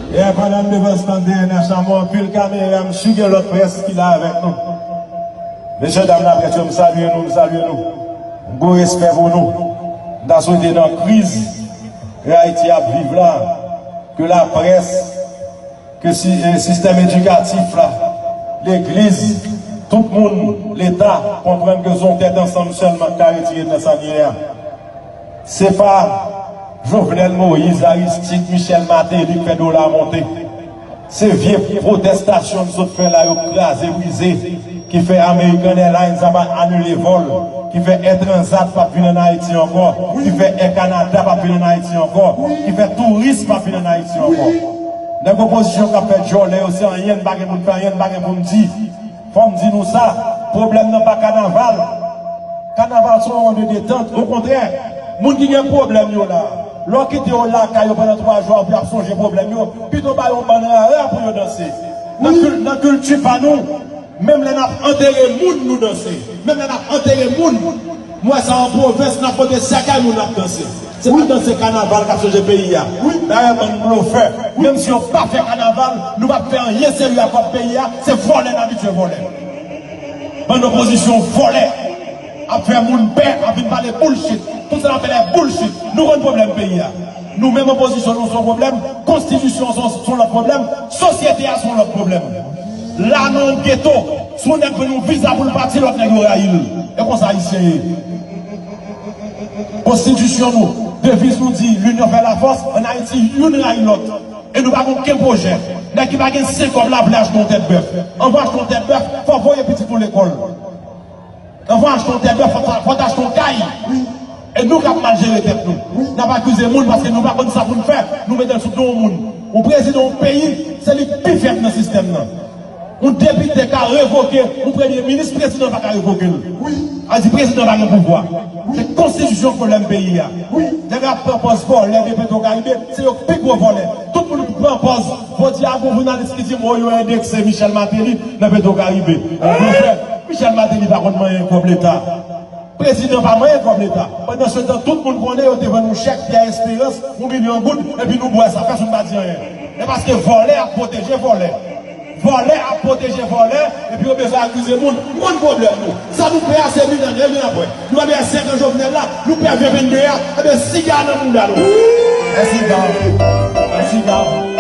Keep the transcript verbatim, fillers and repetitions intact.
E pandan n devan stand D N H la, m wè anpil kamera, m si gen lòt près ki la avèk nou. Mesye dam laprès yo, m salye nou, m salye nou. M gen respè pou nou. M ta swete nan kriz ke Ayiti ap viv la, ke laprès, ke si, eh, sistèm edikatif la, legliz, tout moun, Leta, konprann ke se yon tèt ansanm sèlman k ka retire n nan sa n ye a. Se pa Jovenel Moïse, Aristide, Michel Martelly k fè dola monte. Se vye pwotestasyon n sot fè la, yo kraze, brize, ki fè American Airlines ap anile vòl, ki fè Air Transat p ap vin ann Ayiti ankò, ki fè Air Canada p ap vin ann Ayiti ankò, ki fè touris p ap vin ann Ayiti ankò. Nèg opozisyon k ap fè djòlè yo, se anyen n pa gen pou n fè, anyen n pa gen pou n di. Fò m di nou sa, pwoblèm nan pa kanaval. Kanaval se yon moman de detant. Okontrè, moun ki gen pwoblèm yo la, lè w kite yo lakay yo pandan twa jou, epi y ap sonje pwoblèm yo, pito ba yo yon bann rara pou yo danse. Nan kil-, nan kilti pa nou, menm lè n ap antere moun, nou danse. Menm lè n ap antere moun, m wè sa an pwovens, n ap pote sèkèy moun ap danse. Se pa danse kanaval k ap chanje peyi a. Dayè, bann blofè, menm si yo pa fè kanaval, nou p ap fè anyen serye ak kòb peyi a, se vòlè n abitye vòlè. Bann opozisyon vòlè ap fè moun pè, ap vin pale bullshit. Tout sa n ap fè la bullshit. Nou konn pwoblèm peyi a. Nou menm opozisyon, nou se yon pwoblèm. Konstitisyon se yon, se yon lòt pwoblèm. Sosyete a se yon lòt pwoblèm. La nan yon geto, si yon nèg jwenn yon viza pou l pati, lòt nèg yo rayi l. E konsa Ayisyen ye. Konstitisyon nou, deviz nou di, l'union fait la force. Ann Ayiti, youn rayi lòt. E nou pa gen okenn pwojè. Nèg ki pa gen senk kòb la vle achte yon tèt bèf. Anvan achte yon tèt bèf, fò w voye pitit ou lekòl. Anvan achte yon tèt bèf, fò, fò w achte yon kay. E nou k ap mal jere tèt nou. N ap akize moun paske nou pa konn sa pou n fè. Nou mete l sou do yon moun. Yon prezidan yon peyi, se li k pi fèb nan sistèm nan. Yon depite ka revoke yon premye minis, prezidan pa ka revoke l. Wi. A di prezidan pa gen pouvwa. Se konstitisyon k pwoblèm peyi a. Wi. Nèg ap pran pòz vòlè de Petro Caribe, se yo k pi gwo vòlè. Tout moun pran pòz. Jodi a, gon jounalis ki di m, o, yo endekse Michel Martelly nan Petro Caribe. Monchè, Michel Martelly pa konn manyen kòb Leta. Prezidan pa manyen kòb Leta. Pandan se tan, tout moun konnen yo te vann yon chèk Pierre Espérance, yon milyon goud, epi nou bwè sa, pèsonn pa di anyen. E paske vòlè ap pwoteje vòlè. Vòlè ap pwoteje vòlè, epi yo bezwen akize moun. M konn pwoblèm nou. Sa nou pè a se vin ane, vin apre. Nou pa pè senk an Jovenel la, nou pè ven vennde a, ebyen siga nan mouda nou. Mèsi, Gab. Mèsi, Gab.